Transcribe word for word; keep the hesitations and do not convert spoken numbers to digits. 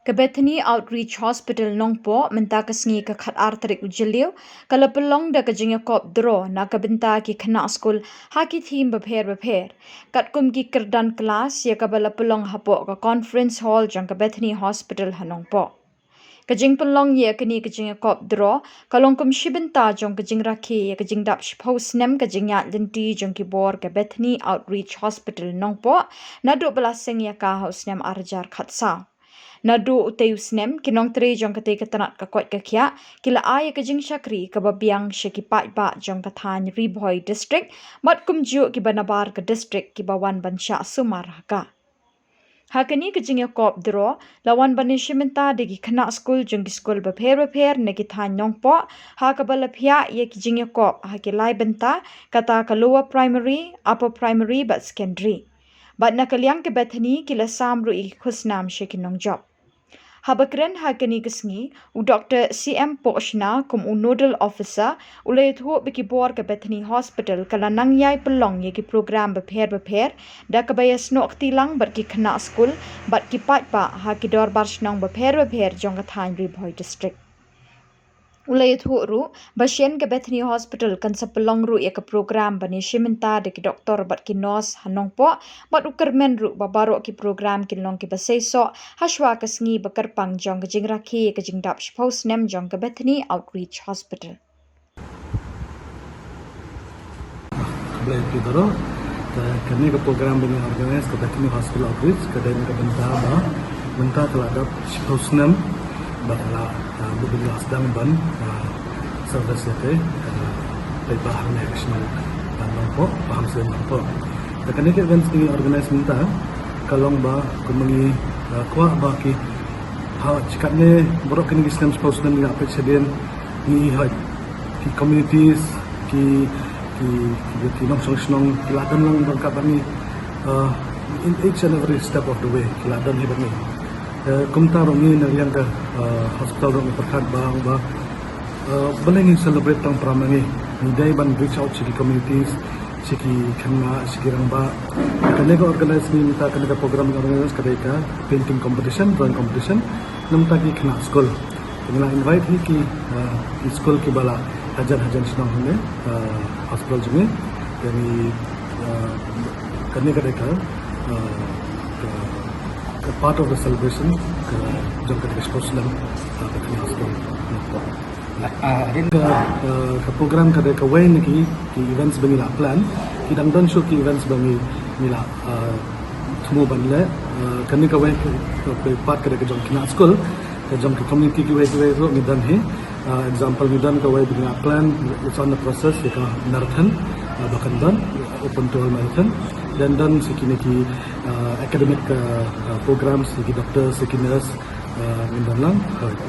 Ka Bethany Outreach Hospital Nongpoh mynta ka sngi ka khatar tarik u Jylliew ka la pynlong da ka jingïakop draw na ka bynta ki khynnah skul ha ki thim bapher bapher, katkum ki kyrdan klas ïa kaba la pynlong hapoh ka conference hall jong ka Bethany Hospital ha Nongpoh. Ka jingpynlong ïa kane ka jingïakop draw ka long kum shi bynta jong ka jingrakhe ïa ka jingdap shiphew snem ka jingïaid lynti jong ki bor ka Bethany Outreach Hospital Nongpoh naduh ba la seng ïa ka ha u snem ar hajar khatsaw. Naduh utei u snem ki nongtrei jong katei ka tnat ka koit ka khiah ki la ai ïa ka jingshakri kaba biang sha ki paidbah jong ka thaiñ Ri Bhoi District bad kumjuh kiba nabar ka district kiba wan ban shah sumar ha ka. Ha kane ka jingïakop draw la wan ban ïashim bynta da ki khynnah skul jong ki skul bapher bapher na ki thaiñ Nongpoh ha kaba la phiah ïa ki jingïakop ha ki lai bynta, kata ka lower primary, upper primary bad secondary. Bad na ka liang ka Bethany ki la sam ruh ïa ki khusnam sha ki nongjop. Haba kren ha kane ka sngi, u Doctor C M Pohshna kum u Nodal Officer u la ïathuh ba ki bor ka Bethany Hospital ka la nang ïai pynlong ïa ki program bapher bapher da kaba ïasnoh kti lang bad ki khynnah skul bad ki paidbah ha ki dorbar shnong bapher bapher jong ka thaiñ Ri Bhoi District. U la ïathuh ruh ba shen ka Bethany Hospital kan sa pynlong ruh ïa ka program ban ïashim bynta da ki doktor bad ki nurse ha Nongpoh bad u kyrmen ruh ba baroh ki program kin long kiba seisoh ha shwa ka sngi ba kyrpang jong ka jingrakhe ïa ka jingdap shiphew snem jong ka Bethany Outreach Hospital. Khublei phi baroh. Te kane ka program ba ngi organize ka Bethany Hospital Outreach ka dei na ka bynta ba mynta ka la dap shiphew snem ba ka la, ah, ba ka la sdang ban, ah, service ïa ka, ah, paidbah hangne ha ka shnong, ah, Nongpoh, ba hamsien Nongpoh. Te kane ka event ba ngi organize mynta ka long ba kum ngi, ah, kwah ba ki ha, shikatne baroh kine ki snem shiphew snem ngi la peit shadien, ngi ha ki communities, ki, ki, ki, ki nongshong shnong ki la don lang ryngkat bad ngi, uh, in each and every step of the way ki la don hi bad ngi. Uh, kumta ruh ngi na liang ka, uh, hospital ruh ngi pyrkhat ba, ba, uh, balei ngin celebrate tang para ma ngi, ngi dei ban reach out sha ki communities, sha ki khynnah, sha ki rangbah. Kane ka organize ngi mynta, kane ka program ngi organize ka dei ka painting competition, drawing competition na bynta ki khynnah skul. Te ngi la invite hi ki, uh, ki skul kiba la hajan hajan shnong hangne, uh, hospital jong ngi. Te ngi, uh, kane ka dei ka, uh, ka, ka part of the celebration ka jong ka dei ka shiphew snem, uh, ka khynnah skul. Ah, hadien ka, uh, ka program ka dei kawei na ki, ki events ba ngi la plan. Ki dang don shuh ki events ba ngi, ngi la, uh, thmu ban leh, uh, kane kawei ka, ka, ka part ka dei ka jong khynnah skul, ka jong ka community kiwei kiwei ruh ngi don hi. Uh, example ngi don kawei ba ngi la plan, it's on the process, ïa ka marathon, uh, ba kan don, open trail marathon. Then don sha kine ki, uh, academic, uh, uh, programs, sha ki doctor, sha ki nurse, uh, ngi don lang. Hooid.